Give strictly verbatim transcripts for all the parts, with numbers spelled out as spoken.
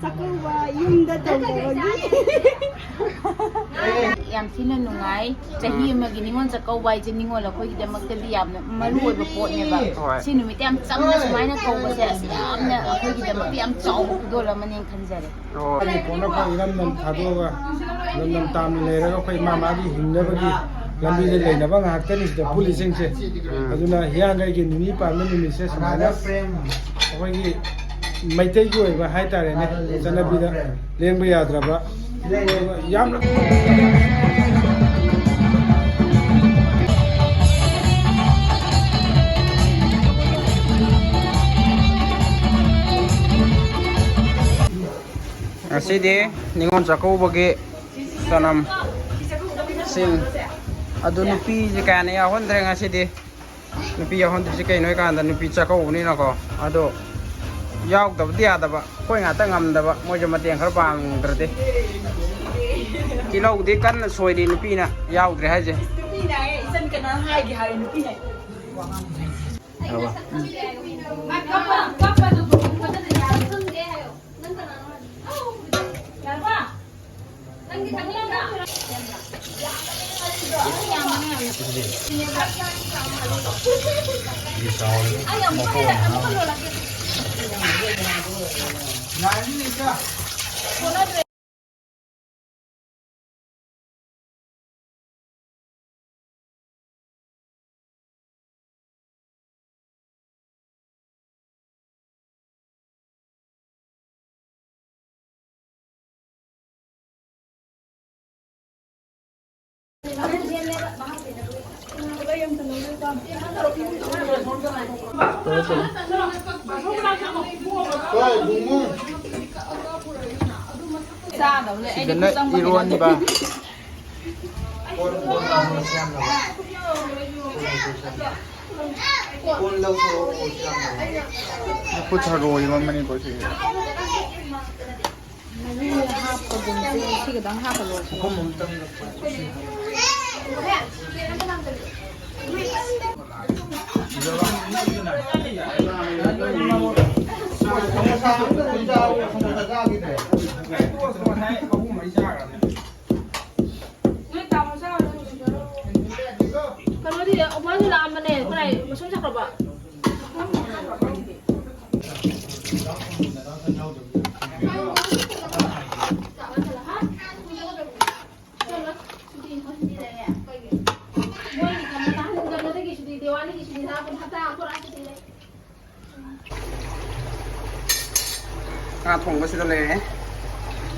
ꯆꯥꯛꯀꯧꯕ ꯌꯨꯝꯗ ꯇꯧꯗꯕꯒꯤ꯫ ꯌꯥꯝ ꯊꯤꯅ ꯅꯨꯡꯉꯥꯏ꯫ ꯆꯍꯤ ꯑꯃꯒꯤ ꯅꯤꯉꯣꯜ ꯆꯥꯛꯀꯧꯕ ꯍꯥꯏꯁꯦ ꯅꯤꯉꯣꯜ ꯑꯩꯈꯣꯏꯒꯤꯗꯃꯛꯇꯗꯤ ꯌꯥꯝꯅ ꯃꯔꯨ ꯑꯣꯏꯕ ꯄꯣꯠꯅꯦꯕ꯫ ꯍꯣꯏ꯫ ꯁꯤ ꯅꯨꯃꯤꯠꯇ ꯌꯥꯝ ꯆꯝꯅ ꯁꯨꯃꯥꯏꯅ ꯀꯧꯕꯁꯦ ꯑꯁ ꯌꯥꯝꯅ ꯑꯩꯈꯣꯏꯒꯤꯗꯃꯛꯇ ꯌꯥꯝ ꯆꯥꯎꯕ ꯈꯨꯗꯣꯜ ꯑꯃꯅꯦꯅ ꯈꯟꯖꯔꯦ꯫ ꯑꯣ꯫ ꯄꯣꯛꯅꯐꯝ ꯏꯔꯝꯗꯝ ꯊꯥꯗꯣꯛꯑꯒ ꯂꯝꯗꯝ ꯇꯥꯝꯅ ꯂꯩꯔꯒ ꯑꯩꯈꯣꯏ ꯏꯃꯥ ꯃꯥꯒꯤ ꯍꯤꯡꯅꯕꯒꯤ ꯂꯝꯕꯤꯗ ꯂꯩꯅꯕ ꯉꯥꯛꯇꯅꯤ ꯁꯤꯗ ꯄꯨꯜꯂꯤꯁꯤꯡꯁꯦ꯫ ꯎꯝ꯫ ꯑꯗꯨꯅ ꯍꯤꯌꯥꯡꯒꯩꯒꯤ ꯅꯤꯅꯤ ꯄꯥꯟꯕ ꯅꯨꯃꯤꯠꯁꯦ ꯁꯨꯃꯥꯏꯅ ꯑꯩꯈꯣꯏꯒꯤ ꯃꯩꯇꯩꯒꯤ ꯑꯣꯏꯕ ꯍꯥꯏꯇꯥꯔꯦꯅꯦ, ꯆꯠꯅꯕꯤꯗ ꯂꯦꯡꯕ ꯌꯥꯗ꯭ꯔꯕ ꯌꯥꯝꯅ ꯉꯁꯤꯗꯤ ꯅꯤꯉꯣꯜ ꯆꯥꯛꯀꯧꯕꯒꯤ ꯆꯅꯝ, ꯁꯤꯡ ꯑꯗꯨ ꯅꯨꯄꯤꯁꯦ ꯀꯌꯥꯅ ꯌꯥꯎꯍꯟꯗ꯭ꯔꯦ ꯉꯁꯤꯗꯤ꯫ ꯅꯨꯄꯤ ꯌꯥꯎꯍꯟꯗ꯭ꯔꯤꯁꯦ ꯀꯩꯅꯣ ꯍꯥꯏꯀꯥꯟꯗ ꯅꯨꯄꯤ ꯆꯥꯛꯀꯧꯕꯅꯤꯅꯀꯣ꯫ ꯑꯗꯣ ꯌꯥꯎꯗꯕꯗꯤ ꯌꯥꯗꯕ, ꯑꯩꯈꯣꯏ ꯉꯥꯛꯇ ꯉꯝꯗꯕ, ꯃꯣꯏꯁꯨ ꯃꯇꯦꯡ ꯈꯔ ꯄꯥꯡꯗ꯭ꯔꯗꯤ꯫ ꯇꯤꯜꯍꯧꯗꯤ ꯀꯟꯅ ꯁꯣꯏꯔꯤ ꯅꯨꯄꯤꯅ ꯌꯥꯎꯗ꯭ꯔꯦ ꯍꯥꯏꯁꯦ꯫ ꯅꯨꯄꯤꯅ ꯍꯥꯏꯌꯦ, ꯏꯆꯟ ꯀꯅꯥ ꯍꯥꯏꯒꯦ ꯍꯥꯏꯌꯦ ꯅꯨꯄꯤꯅ꯫ ꯆꯥꯗꯕꯅꯦ ꯑꯩꯗꯤ꯫ ꯁꯤꯗꯅ ꯈꯨꯆꯪ ꯏꯔꯣꯟꯕ꯫ ꯂꯐꯨ ꯊꯔꯣ ꯏꯔꯣꯟꯕꯅꯤꯀꯣ ꯁꯤꯁꯦ꯫ ꯃꯍꯤ ꯍꯥꯞꯄꯒꯨꯝꯁꯦ, ꯁꯤ ꯈꯤꯇꯪ ꯍꯥꯞꯄ ꯂꯣꯏꯔꯦ꯫ ꯅꯣꯏ ꯇꯥꯃꯣ ꯆꯥꯔꯨꯔꯣ꯫ ꯀꯩꯅꯣꯗꯤ ꯑꯣꯐꯔꯁꯨ ꯂꯥꯛꯑꯝꯕꯅꯦ, ꯀꯗꯥꯏ ꯃꯁꯨꯝ ꯆꯠꯈ꯭ꯔꯕ? ꯃꯣꯏꯒꯤ ꯀꯩꯅꯣ ꯇꯥꯍꯟ-, ꯀꯩꯅꯣꯗꯒꯤ ꯁꯨꯇꯤ, ꯗꯤꯋꯥꯂꯤꯒꯤ ꯁꯨꯇꯤ ꯊꯥꯔꯛꯄꯗ ꯍꯞꯇꯥ ꯑꯃ ꯄꯨꯔꯥ ꯁꯨꯇꯤ ꯂꯩ꯫ ꯉꯥ ꯊꯣꯡꯕꯁꯤꯗ ꯂꯩꯔꯦ꯫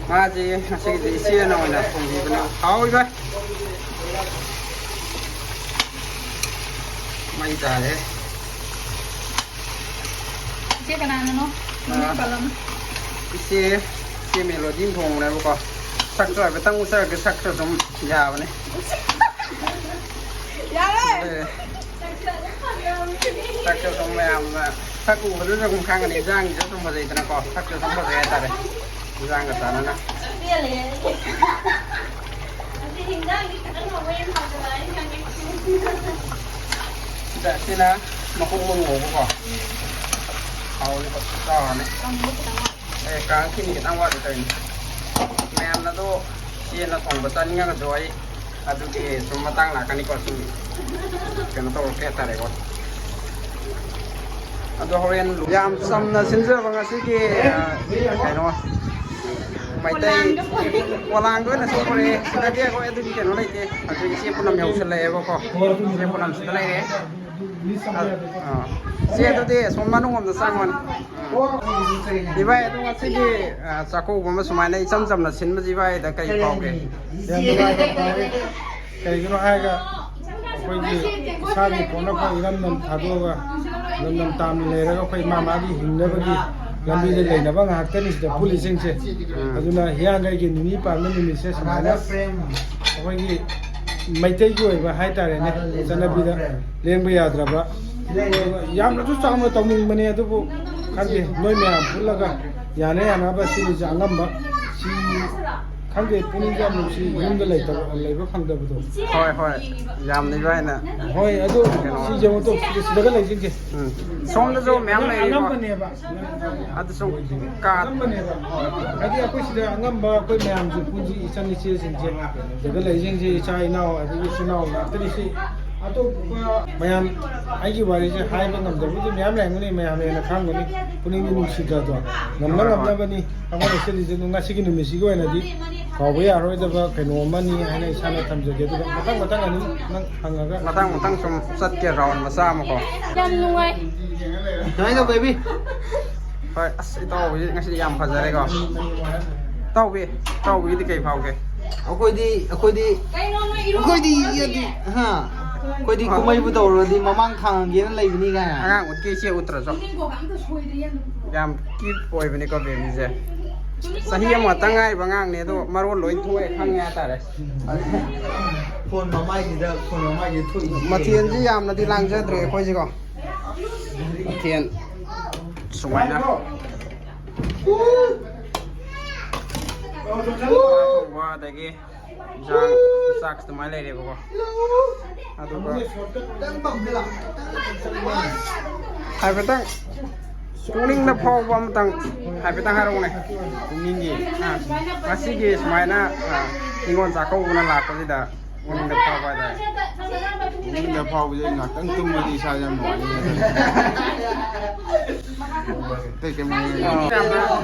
ꯉꯥꯁꯤ ꯉꯁꯤꯒꯤꯗꯤ ꯏꯆꯦꯅ ꯑꯣꯏꯅ ꯊꯣꯡꯕꯤꯕꯅ ꯍꯥꯎꯔꯤꯕ꯫ ꯃꯩ ꯇꯥꯔꯦ꯫ ꯏꯆꯦ ꯀꯅꯥꯅꯅꯣ? ꯃꯃꯤꯡ ꯑꯥ꯫ ꯄꯜꯂꯝꯃꯨ꯫ ꯏꯆꯦ, ꯏꯆꯦ ꯃꯦꯂꯣꯗꯤꯅ ꯊꯣꯡꯕꯅꯦꯕꯀꯣ꯫ ꯁꯛꯇꯣ ꯍꯥꯏꯐꯦꯠꯇꯪ ꯎꯠꯆꯔꯛꯀꯦ, ꯁꯛꯇꯣ ꯑꯗꯨꯝ ꯌꯥꯕꯅꯦ꯫ ꯌꯥꯔꯦ꯫ ꯑꯗꯨ ꯁꯛꯇꯣ ꯑꯗꯨꯝ ꯃꯌꯥꯝꯅ ꯁꯛ ꯎꯕꯗꯨꯗ ꯑꯗꯨꯝ ꯈꯪꯒꯅꯤ, ꯏꯟꯖꯥꯡꯁꯤꯁꯨ ꯑꯗꯨꯝ ꯐꯖꯩꯗꯅꯀꯣ꯫ ꯁꯛꯁꯨ ꯑꯗꯨꯝ ꯐꯖꯩ ꯍꯥꯏꯇꯥꯔꯦ, ꯏꯟꯖꯥꯡꯒ ꯆꯥꯟꯅꯅ꯫ ꯄꯦꯜꯂꯦ꯫ ꯑꯗꯨꯗꯤ ꯍꯤꯟꯖꯥꯡꯗꯤ ꯈꯤꯇꯪ ꯍꯥꯎꯕ ꯌꯥꯝ ꯍꯥꯎꯖꯔꯛꯑꯅꯤ ꯈꯪꯉꯦ꯫ ꯁꯤꯗ ꯁꯤꯅ ꯃꯈꯣꯡ ꯃꯔꯨ ꯍꯧꯕꯀꯣ꯫ ꯍꯥꯎꯅꯤ, ꯆꯥꯎꯔꯅꯤ꯫ ꯀꯪꯕ ꯈꯤꯇꯪ ꯋꯥꯠꯂꯤ꯫ ꯑꯦ, ꯀꯥꯡꯈꯤꯅꯤ ꯈꯤꯇꯪ ꯋꯥꯠꯂꯤ ꯇꯧꯔꯤꯅꯤ꯫ ꯃꯌꯥꯝꯅ ꯑꯗꯣ ꯌꯦꯟꯅ ꯊꯣꯡꯕ ꯆꯥꯅꯤꯡꯉꯒꯁꯨ ꯑꯩ ꯑꯗꯨꯒꯤ ꯁꯨꯝ ꯃꯇꯥꯡ ꯂꯥꯛꯀꯅꯤꯀꯣ, ꯁꯨꯝ ꯀꯩꯅꯣ ꯇꯧꯔꯛꯀꯦ ꯍꯥꯏꯇꯥꯔꯦꯀꯣ꯫ ꯑꯗꯣ ꯍꯣꯔꯦꯟ ꯌꯥꯝ ꯆꯝꯅ ꯁꯤꯟꯖꯕ ꯉꯁꯤꯒꯤ, ꯑ, ꯀꯩꯅꯣ, ꯃꯩꯇꯩ ꯄꯣꯂꯥꯡꯗ ꯑꯣꯏꯅ ꯁꯨꯝ ꯄꯨꯔꯛꯑꯦ꯫ ꯁꯤꯗꯗꯤ ꯑꯩꯈꯣꯏ ꯑꯗꯨꯒꯤ ꯀꯩꯅꯣ ꯂꯩꯇꯦ꯫ ꯍꯧꯖꯤꯛ ꯏꯆꯦ ꯄꯨꯅꯝ ꯌꯧꯁꯜꯂꯛꯑꯦꯕꯀꯣ꯫ ꯏꯆꯦ ꯄꯨꯅꯝ ꯁꯤꯗ ꯂꯩꯔꯦ꯫ ꯑ, ꯑ꯫ ꯏꯆꯦ, ꯑꯗꯨꯗꯤ ꯁꯣꯝ ꯃꯅꯨꯡ ꯂꯣꯝꯗ ꯆꯪꯉꯣꯅꯦ꯫ ꯏꯕꯥꯏ, ꯑꯗꯣ ꯉꯁꯤꯒꯤ, ꯑ, ꯆꯥꯛꯀꯧꯕ ꯑꯃ ꯁꯨꯃꯥꯏꯅ ꯏꯆꯝ ꯆꯝꯅ ꯁꯤꯟꯕꯁꯤ ꯏꯕꯥꯏꯗ ꯀꯔꯤ ꯐꯥꯎꯒꯦ? ꯌꯥꯝ ꯅꯨꯡꯉꯥꯏꯕ ꯐꯥꯎꯏ꯫ ꯀꯩꯒꯤꯅꯣ ꯍꯥꯏꯔꯒ, ꯑꯩꯈꯣꯏꯒꯤ ꯏꯁꯥꯒꯤ ꯄꯣꯛꯅꯐꯝ ꯏꯔꯝꯗꯝ ꯊꯥꯗꯣꯛꯑꯒ ꯂꯝꯗꯝ ꯇꯥꯝꯅ ꯂꯩꯔꯒ, ꯑꯩꯈꯣꯏ ꯏꯃꯥ ꯃꯥꯒꯤ ꯍꯤꯡꯅꯕꯒꯤ ꯂꯝꯕꯤꯗ ꯂꯩꯅꯕ ꯉꯥꯛꯇꯅꯤ ꯁꯤꯗ ꯄꯨꯜꯂꯤꯁꯤꯡꯁꯦ꯫ ꯎꯝ꯫ ꯑꯗꯨꯅ ꯍꯤꯌꯥꯡꯒꯩꯒꯤ ꯅꯤꯅꯤ ꯄꯥꯟꯕ ꯅꯨꯃꯤꯠꯁꯦ ꯁꯨꯃꯥꯏꯅ ꯑꯩꯈꯣꯏꯒꯤ ꯃꯩꯇꯩꯒꯤ ꯑꯣꯏꯕ ꯍꯥꯏꯇꯥꯔꯦꯅꯦ, ꯆꯠꯅꯕꯤꯗ ꯂꯦꯡꯕ ꯌꯥꯗ꯭ꯔꯕ, ꯌꯥꯝꯅꯁꯨ ꯆꯥꯎꯅ ꯇꯧꯅꯤꯡꯕꯅꯦ, ꯑꯗꯨꯕꯨ ꯈꯪꯗꯦ, ꯅꯣꯏ ꯃꯌꯥꯝ ꯄꯨꯜꯂꯒ ꯌꯥꯅ ꯌꯥꯅꯕ ꯁꯤꯒꯤꯁꯦ ꯑꯉꯝꯕ ꯁꯤ ꯈꯪꯗꯦ, ꯄꯨꯛꯅꯤꯡꯁꯦ ꯌꯥꯝ ꯅꯨꯡꯁꯤ, ꯌꯨꯝꯗ ꯂꯩꯇꯕ, ꯂꯩꯕ ꯐꯪꯗꯕꯗꯣ꯫ ꯍꯣꯏ, ꯍꯣꯏ, ꯌꯥꯝꯅ ꯏꯕꯥꯏꯅ꯫ ꯍꯣꯏ, ꯑꯗꯨ ꯀꯩꯅꯣ꯫ ꯁꯤ ꯌꯦꯡꯉꯣ ꯇꯨ, ꯁꯤꯗ, ꯁꯤꯗꯒ ꯂꯩꯁꯤꯡꯁꯦ꯫ ꯎꯝ꯫ ꯁꯣꯝꯗꯁꯨ ꯃꯌꯥꯝ ꯂꯩꯔꯤꯀꯣ꯫ ꯑꯉꯝꯕꯅꯦꯕ꯫ ꯑꯗꯨꯁꯨ ꯀꯥ- ꯑꯉꯝꯕꯅꯦꯕ꯫ ꯍꯥꯏꯗꯤ ꯑꯩꯈꯣꯏ ꯁꯤꯗ ꯑꯉꯝꯕ ꯑꯩꯈꯣꯏ ꯃꯌꯥꯝꯁꯨ ꯄꯨꯟꯁꯤ ꯏꯆꯟ ꯏꯆꯦꯁꯤꯡꯁꯦ, ꯁꯤꯗ ꯂꯩꯁꯤꯡꯁꯦ ꯏꯆꯥ ꯏꯅꯥꯎ ꯑꯗꯒꯤ ꯏꯆꯤꯟ ꯏꯅꯥꯎ ꯉꯥꯛꯇꯅꯤ꯫ ꯁꯤ ꯑꯇꯣꯞꯄ ꯃꯌꯥꯝ ꯑꯩꯒꯤ ꯋꯥꯔꯤꯁꯦ ꯍꯥꯏꯕ ꯉꯝꯗꯕꯕꯨꯗꯤ ꯃꯌꯥꯝ ꯂꯩꯔꯝꯒꯅꯤ, ꯃꯌꯥꯝꯅ ꯍꯦꯟꯅ ꯈꯪꯒꯅꯤ꯫ ꯄꯨꯛꯅꯤꯡꯗꯤ ꯅꯨꯡꯁꯤꯗ꯭ꯔꯗꯣ, ꯉꯝꯅ ꯍꯣꯏ, ꯍꯣꯏ꯫ ꯉꯝꯅꯕꯅꯤ꯫ ꯑꯃꯅ ꯁꯤꯜꯂꯤꯁꯦ ꯑꯗꯨꯝ ꯉꯁꯤꯒꯤ ꯅꯨꯃꯤꯠꯁꯤꯒꯤ ꯑꯣꯏꯅꯗꯤ ꯀꯥꯎꯕ ꯌꯥꯔꯣꯏꯗꯕ ꯀꯩꯅꯣ ꯑꯃꯅꯤ ꯍꯥꯏꯅ ꯏꯁꯥꯅ ꯊꯝꯖꯒꯦ꯫ ꯑꯗꯨꯒ ꯃꯊꯪ ꯃꯊꯪ ꯑꯗꯨꯝ ꯅꯪ ꯍꯪꯉꯒ ꯃꯊꯪ ꯃꯊꯪ ꯁꯨꯝ ꯆꯠꯀꯦ, ꯔꯥꯎꯟ ꯃꯆꯥ ꯑꯃꯀꯣ꯫ ꯌꯥꯝ ꯅꯨꯡꯉꯥꯏ꯫ ꯀꯃꯥꯏꯅ ꯇꯧ, baby? ꯍꯣꯏ, ꯑꯁ, ꯏꯇꯥꯎꯕꯤ ꯉꯁꯤꯗꯤ ꯌꯥꯝ ꯐꯖꯔꯦꯀꯣ꯫ ꯏꯇꯥꯎꯕꯤ, ꯏꯇꯥꯎꯕꯤꯒꯤꯗꯤ ꯀꯩ ꯐꯥꯎꯒꯦ? ꯑꯩꯈꯣꯏꯗꯤ, ꯑꯩꯈꯣꯏꯗꯤ, ꯀꯩꯅꯣ ꯅꯣꯏ ꯏꯔꯨ ꯑꯩꯈꯣꯏꯗꯤ, ꯍꯥ? ꯑꯩꯈꯣꯏꯗꯤ ꯀꯨꯝꯍꯩꯕꯨ ꯇꯧꯔꯨꯔꯗꯤ ꯃꯃꯥꯡ ꯊꯥꯡꯒꯦꯅ ꯂꯩꯕꯅꯤ ꯀꯥꯏꯅ꯫ ꯑꯉꯥꯡ ꯎꯠꯀꯦ ꯏꯆꯦ ꯎꯠꯇ꯭ꯔꯁꯨ꯫ ꯌꯥꯝ cute ꯑꯣꯏꯕꯅꯤꯀꯣ babyꯁꯦ꯫ ꯆꯍꯤ ꯑꯃꯈꯛꯇꯪ ꯉꯥꯏꯔꯤꯕ ꯑꯉꯥꯡꯅꯦ, ꯑꯗꯣ ꯃꯔꯣꯟ ꯂꯣꯏ ꯊꯣꯛꯑꯦ, ꯈꯪꯉꯦ ꯍꯥꯏꯇꯥꯔꯦ꯫ Phone ꯃꯃꯥꯏꯁꯤꯗ, phone ꯃꯃꯥꯏꯁꯤꯗ ꯊꯣꯛꯏꯁꯦ꯫ ꯃꯊꯦꯜꯁꯤ ꯌꯥꯝꯅꯗꯤ ꯂꯥꯡꯖꯗ꯭ꯔꯦ ꯑꯩꯈꯣꯏꯁꯤꯀꯣ꯫ ꯃꯊꯦꯜ ꯁꯨꯃꯥꯏꯅ ꯊꯣꯡꯕ ꯑꯗꯒꯤ ꯏꯟꯖꯥꯡ, ꯆꯥꯛ ꯑꯗꯨꯃꯥꯏꯅ ꯂꯩꯔꯦꯕꯀꯣ꯫ ꯑꯗꯨꯒ ꯍꯥꯏꯐꯦꯠꯇꯪ ꯄꯨꯛꯅꯤꯡꯗ ꯐꯥꯎꯕ ꯑꯃꯇꯪ ꯍꯥꯏꯐꯦꯠꯇꯪ ꯍꯥꯏꯔꯛꯎꯅꯦ꯫ ꯄꯨꯛꯅꯤꯡꯒꯤ꯫ ꯑꯥ, ꯉꯁꯤꯒꯤ ꯁꯨꯃꯥꯏꯅ, ꯑꯥ, ꯅꯤꯉꯣꯜ ꯆꯥꯛꯀꯧꯕꯅ ꯂꯥꯛꯄꯁꯤꯗ ꯄꯨꯛꯅꯤꯡꯗ ꯐꯥꯎꯕ ꯍꯥꯏꯇꯥꯔꯦ꯫ ꯄꯨꯛꯅꯤꯡꯗ ꯐꯥꯎꯕꯁꯦ ꯉꯥꯛꯇꯪ ꯇꯨꯝꯕꯗꯤ ꯏꯁꯥ ꯌꯥꯝ ꯅꯨꯡꯉꯥꯏꯅꯤ꯫ ꯑꯇꯩ ꯀꯩꯝ ꯍꯥꯏꯅꯤꯡꯉꯥꯏ ꯂꯩꯇꯦ꯫ ꯌꯥꯝꯅ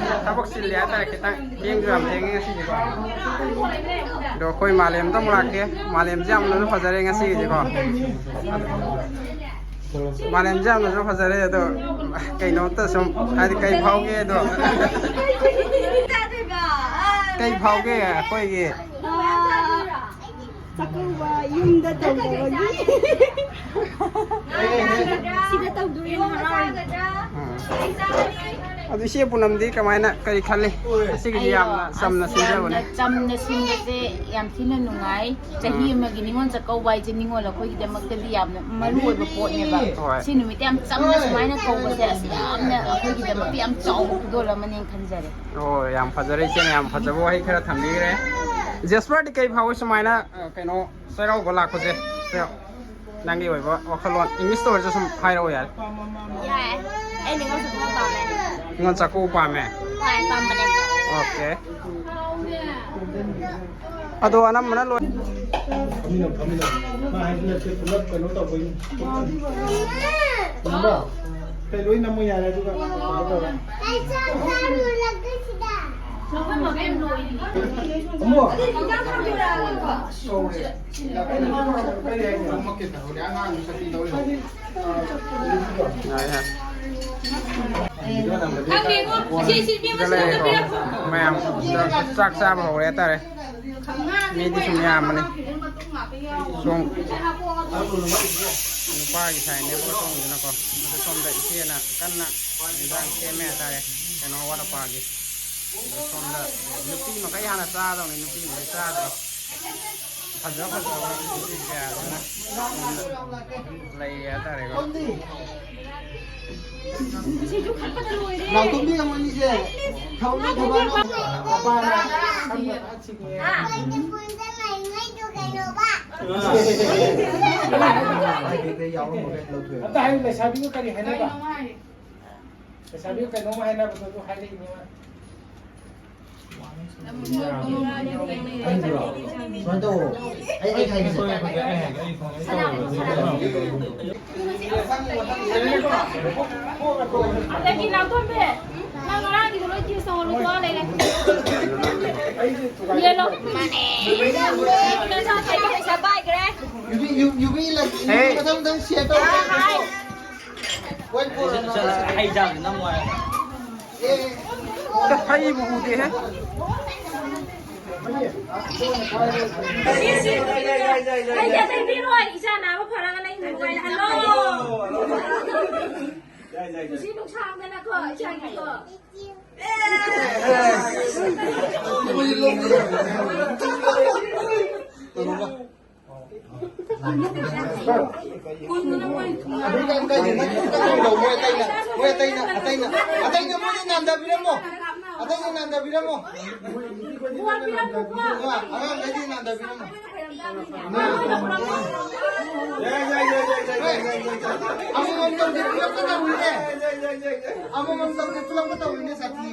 ꯊꯕꯛ ꯆꯤꯜꯂꯤ ꯍꯥꯏꯇꯥꯔꯦ, ꯈꯤꯇꯪ ꯊꯦꯡꯁꯨ ꯌꯥꯝ ꯊꯦꯡꯉꯦ ꯉꯁꯤꯗꯤꯀꯣ꯫ ꯑꯗꯣ ꯑꯩꯈꯣꯏ ꯃꯥꯂꯦꯝꯗ ꯑꯃꯨꯛ ꯂꯥꯛꯀꯦ꯫ ꯃꯥꯂꯦꯝꯁꯦ ꯌꯥꯝꯅꯁꯨ ꯐꯖꯔꯦ ꯉꯁꯤꯒꯤꯗꯤꯀꯣ꯫ ꯃꯥꯂꯦꯝꯁꯦ ꯌꯥꯝꯅꯁꯨ ꯐꯖꯔꯦ, ꯑꯗꯣ ꯀꯩꯅꯣꯝꯇ ꯁꯨꯝ ꯍꯥꯏꯗꯤ ꯀꯩ ꯐꯥꯎꯒꯦ ꯑꯗꯣ? ꯀꯩ ꯐꯥꯎꯒꯦ ꯑꯩꯈꯣꯏꯒꯤ? ꯆꯥꯛꯀꯧꯕ ꯌꯨꯝꯗ ꯇꯧꯗꯕꯒꯤ꯫ ꯁꯤꯗ ꯇꯧꯗꯣꯏꯅꯦ, ꯍꯔꯥꯎꯔꯤꯅꯦ꯫ ꯎꯝ꯫ ꯑꯗꯨ ꯏꯆꯦ ꯄꯨꯅꯝꯗꯤ ꯀꯃꯥꯏꯅ, ꯀꯔꯤ ꯈꯜꯂꯤ? ꯑꯁꯤꯒꯤꯗꯤ ꯑꯩꯔꯣ? ꯌꯥꯝꯅ ꯆꯝꯅ ꯑꯁ, ꯁꯤꯟꯖꯕꯅꯦ꯫ ꯌꯥꯝꯅ ꯆꯝꯅ ꯁꯤꯟꯕꯁꯦ ꯌꯥꯝ ꯊꯤꯅ ꯅꯨꯡꯉꯥꯏ꯫ ꯆꯍꯤ ꯎꯝ꯫ ꯑꯃꯒꯤ ꯅꯤꯉꯣꯜ ꯆꯥꯛꯀꯧꯕ ꯍꯥꯏꯁꯦ ꯅꯤꯉꯣꯜ ꯑꯩꯈꯣꯏꯒꯤꯗꯃꯛꯇꯗꯤ ꯌꯥꯝꯅ ꯃꯔꯨ ꯑꯣꯏꯕ ꯄꯣꯠꯅꯦꯕ꯫ ꯍꯣꯏ꯫ ꯁꯤ ꯅꯨꯃꯤꯠꯇ ꯌꯥꯝ ꯆꯝꯅ ꯁꯨꯃꯥꯏꯅ ꯀꯧꯕꯁꯦ ꯑꯁ ꯌꯥꯝꯅ ꯑꯩꯈꯣꯏꯒꯤꯗꯃꯛꯇ ꯌꯥꯝ ꯆꯥꯎꯕ ꯈꯨꯗꯣꯜ ꯑꯃꯅꯦꯅ ꯈꯟꯖꯔꯦ꯫ ꯑꯣ, ꯌꯥꯝ ꯐꯖꯔꯦ ꯏꯆꯦꯅ ꯌꯥꯝ ꯐꯖꯕ ꯋꯥꯍꯩ ꯈꯔ ꯊꯝꯕꯤꯈ꯭ꯔꯦ꯫ ꯖꯦꯁꯄꯔꯗꯤ ꯀꯩ ꯐꯥꯎꯏ ꯁꯨꯃꯥꯏꯅ, ꯑ, ꯀꯩꯅꯣ ꯆꯩꯔꯥꯎꯕ ꯂꯥꯛꯄꯁꯦ? ꯆꯩꯔꯥꯎ-, ꯅꯪꯒꯤ ꯑꯣꯏꯕ ꯋꯥꯈꯜꯂꯣꯟ English ꯇ ꯑꯣꯏꯔꯁꯨ ꯁꯨꯝ ꯍꯥꯏꯔꯛꯑꯣ ꯌꯥꯔꯦ꯫ ꯌꯥꯏ꯫ ꯑꯩ ꯅꯤꯉꯣꯜ ꯆꯥꯛꯀꯧꯕ ꯄꯥꯝꯃꯦ꯫ ꯅꯤꯉꯣꯜ ꯆꯥꯛꯀꯧꯕ ꯄꯥꯝꯃꯦ? ꯍꯣꯏ, ꯄꯥꯝꯕꯅꯦ꯫ ꯑꯣꯀꯦ꯫ ꯑꯗꯣ ꯑꯅꯝꯕꯅ ꯂꯣꯏ꯫ ꯐꯝꯃꯤꯟꯅꯧ, ꯐꯝꯃꯤꯟꯅꯧ꯫ ꯃꯥ ꯍꯥꯏꯁꯤꯅ ꯁꯤ ꯄꯨꯂꯞ ꯀꯩꯅꯣ ꯇꯧꯕꯩꯅꯤ꯫ ꯅꯝꯕ꯭ꯔꯣ? ꯀꯩ ꯂꯣꯏ ꯅꯝꯃꯨ ꯌꯥꯔꯦ ꯑꯗꯨꯒ ꯀꯩꯅꯣ ꯇꯧꯔꯣ꯫ ꯑꯃꯨꯛ꯫ ꯌꯥꯔꯦ, ꯌꯥꯔꯦ꯫ ꯁꯤꯗ ꯂꯩꯔꯦꯀꯣ꯫ ꯃꯌꯥꯝ ꯆꯥꯛ ꯆꯥꯕ ꯍꯧꯔꯦ ꯍꯥꯏꯇꯥꯔꯦ꯫ ꯃꯤꯗꯤ ꯁꯨꯝ ꯌꯥꯝꯕꯅꯤ꯫ ꯁꯣꯝ ꯅꯨꯄꯥꯒꯤ ꯁꯥꯏꯠꯅꯦꯕ ꯁꯣꯝꯒꯤꯗꯨꯅꯀꯣ꯫ ꯑꯗꯨ ꯁꯣꯝꯗ ꯏꯆꯦꯅ ꯀꯟꯅ ꯏꯟꯖꯥꯡ ꯁꯦꯝꯃꯦ ꯍꯥꯏꯇꯥꯔꯦ꯫ ꯀꯩꯅꯣ, ꯑꯋꯥꯠ ꯑꯄꯥꯒꯤ꯫ ꯑꯗꯨ ꯁꯣꯝꯗ ꯅꯨꯄꯤ ꯃꯈꯩ ꯍꯥꯟꯅ ꯆꯥꯗꯧꯅꯤ꯫ ꯅꯨꯄꯤ ꯃꯈꯩ ꯆꯥꯗ꯭ꯔꯤ꯫ ꯐꯖ ꯐꯖꯕ ꯅꯨꯄꯤ ꯀꯌꯥꯁꯤꯅ ꯂꯩꯔꯦ ꯍꯥꯏꯇꯥꯔꯦꯀꯣ꯫ ꯅꯥꯎꯇꯣꯝꯕꯤ ꯑꯃꯅꯤꯁꯦ ꯊꯕꯛ ꯊꯕꯛ ꯑꯃ ꯃꯄꯥꯅ ꯈꯪꯕ ꯍꯥ? ꯑꯝꯇ ꯍꯥꯏꯌꯨ, ꯂꯩꯁꯥꯕꯤꯒ ꯀꯔꯤ ꯍꯥꯏꯅꯕ? ꯂꯩꯁꯥꯕꯤꯒ ꯀꯩꯅꯣꯝ ꯍꯥꯏꯅꯕꯗꯣ ꯑꯗꯨ ꯍꯥꯏꯔꯛꯏꯅꯦ ꯃꯥ꯫ ꯁꯨꯃꯥꯏꯅ ꯇꯧꯋꯣ꯫ ꯑꯩ, ꯑꯩ ꯍꯥꯏꯒꯦꯁꯦ꯫ ꯑꯗꯒꯤ ꯅꯥꯇꯣꯝꯕꯤ, ꯅꯪ ꯉꯔꯥꯡꯒꯤꯗꯣ ꯂꯣꯏ ꯇꯦꯁ ꯇꯧꯍꯜꯂꯨꯀꯣ, ꯂꯩꯔꯦ꯫ ꯌꯦꯜꯂꯣ꯫ ꯃꯥꯅꯦ꯫ ꯄꯩꯁꯥ ꯄꯥꯏꯈ꯭ꯔꯦ꯫ ꯌꯨꯕꯤ, ꯌꯨ-, ꯌꯨꯕꯤ ꯂꯩ-, ꯌꯨꯕꯤ ꯍꯦ꯫ ꯃꯊꯪ ꯃꯊꯪ ꯁꯤꯌꯔ ꯇꯧꯔꯛꯑꯣ꯫ ꯍꯥꯏ꯫ ꯍꯩ ꯆꯥꯕꯗꯤ ꯅꯝꯃꯣ ꯍꯥꯏꯔꯒ꯫ ꯍꯩꯕꯨ ꯎꯗꯦꯍꯦ꯫ ꯑꯩ ꯂꯩꯕꯤꯔꯣꯏ, ꯏꯆꯥ ꯅꯥꯕ ꯐꯔꯒ ꯂꯩ ꯅꯨꯡꯉꯥꯏꯅ ꯍꯜꯂꯣ꯫ ꯅꯨꯡꯁꯤ ꯅꯨꯡꯁꯥꯡꯗꯅꯀꯣ, ꯏꯆꯥꯒꯤꯀꯣ꯫ ꯀꯨꯟꯗꯨꯅ ꯃꯣꯏ ꯑꯗꯨ ꯀꯩꯝ ꯀꯥꯏꯗꯦ꯫ ꯅꯪ ꯀꯩꯝ ꯀꯥꯏꯗꯦ꯫ ꯃꯣꯏ ꯑꯇꯩꯅ, ꯃꯣꯏ ꯑꯇꯩꯅ, ꯑꯇꯩꯅ, ꯑꯇꯩꯅ ꯃꯣꯏꯗꯤ ꯅꯥꯟꯊꯕꯤꯔꯝꯃꯣ꯫ ꯑꯇꯩꯅ ꯅꯥꯟꯊꯕꯤꯔꯝꯃꯣ꯫ ꯑꯉꯥꯡꯈꯩꯗꯤ ꯅꯥꯟꯊꯕꯤꯔꯝꯃꯣ꯫ ꯑꯃꯃꯝꯇꯪꯗꯤ ꯄꯨꯂꯞꯇ ꯇꯧꯔꯤꯅꯦ꯫ ꯑꯃꯃꯝꯇꯪꯗꯤ ꯄꯨꯂꯞꯇ ꯇꯧꯔꯤꯅꯦ, ꯁꯥꯊꯤ꯫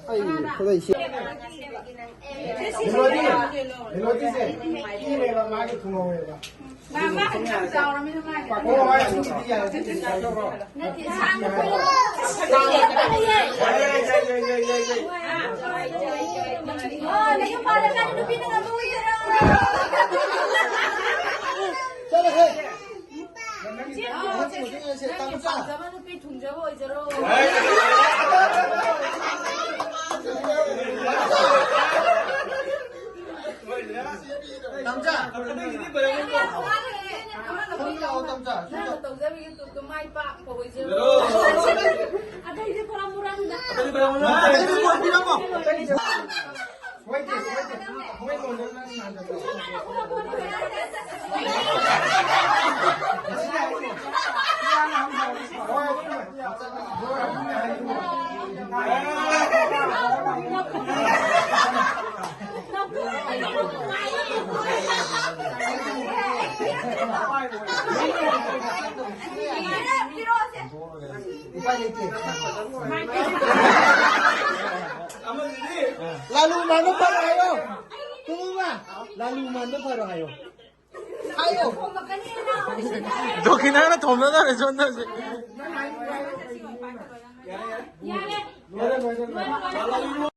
ꯑꯩ ꯈꯨꯗꯩꯁꯦ꯫ ꯃꯦꯂꯣꯗꯤ, ꯃꯦꯂꯣꯗꯤꯁꯦ ꯄꯤꯔꯦꯕ, ꯃꯥꯒꯤ ꯊꯨꯡꯍꯧꯋꯦꯕ꯫ ꯃꯥ, ꯃꯥ ꯌꯥꯝ ꯆꯥꯎꯔꯃꯤꯅ ꯃꯥꯒꯤ꯫ ꯑꯣ, ꯃꯥ ꯁꯤꯗꯤ ꯌꯥꯔꯦ, ꯁꯤꯗꯤ ꯌꯥꯔꯦ꯫ ꯅꯠꯇꯦ, ꯁꯥꯡꯕ ꯈꯣꯏ꯫ ꯑꯣ, ꯅꯌꯨꯝ ꯄꯥꯜꯂꯀꯥꯟꯗ ꯅꯨꯄꯤꯅ ꯉꯝꯕ ꯑꯣꯏꯖꯔꯣ꯫ ꯆꯠꯂꯣꯍꯦ꯫ ꯅꯪ ꯄꯥꯝꯖꯕ ꯅꯨꯄꯤ ꯊꯨꯡꯖꯕ ꯑꯣꯏꯖꯔꯣ꯫ ꯇꯝꯆꯥ꯫ ꯁꯨꯝ ꯂꯥꯛꯑꯣ, ꯇꯝꯆꯥ꯫ ꯅꯪꯅ ꯇꯧꯖꯕ YouTubeꯇꯣ ꯃꯥꯏ ꯄꯥꯛꯄ ꯑꯣꯏꯖꯔꯣ꯫ ꯑꯇꯩꯗꯤ ꯄꯨꯔꯥ ꯃꯨꯔꯪꯗ꯫ ꯑꯇꯩꯗꯤ ꯄꯨꯔꯥ ꯃꯨꯔꯪꯗ꯫ ꯁꯣꯏꯗꯦ, ꯁꯣꯏꯗꯦ꯫ ꯍꯣꯏ, ꯂꯣꯏꯔꯦ, ꯅꯪ ꯅꯍꯥꯟ ꯆꯠꯄꯗꯣ꯫ ꯎꯄꯥꯏ ꯂꯩꯇꯦ꯫ ꯂꯥꯂꯨ ꯃꯥꯟꯕ ꯐꯔꯣ ꯍꯥꯏꯌꯣ꯫ ꯇꯨꯝꯃꯨꯃ꯫ ꯂꯥꯂꯨ ꯃꯥꯟꯕ ꯐꯔꯣ ꯍꯥꯏꯌꯣ꯫ ꯍꯥꯏꯌꯣ꯫ ꯗꯣꯀꯤꯅꯥꯅ ꯊꯣꯝꯅꯗꯧꯔꯦ ꯁꯣꯝꯗ ꯍꯧꯖꯤꯛ꯫ ꯂꯣꯏꯔꯦ, ꯂꯣꯏꯔꯦ, ꯂꯣꯏꯔꯦ꯫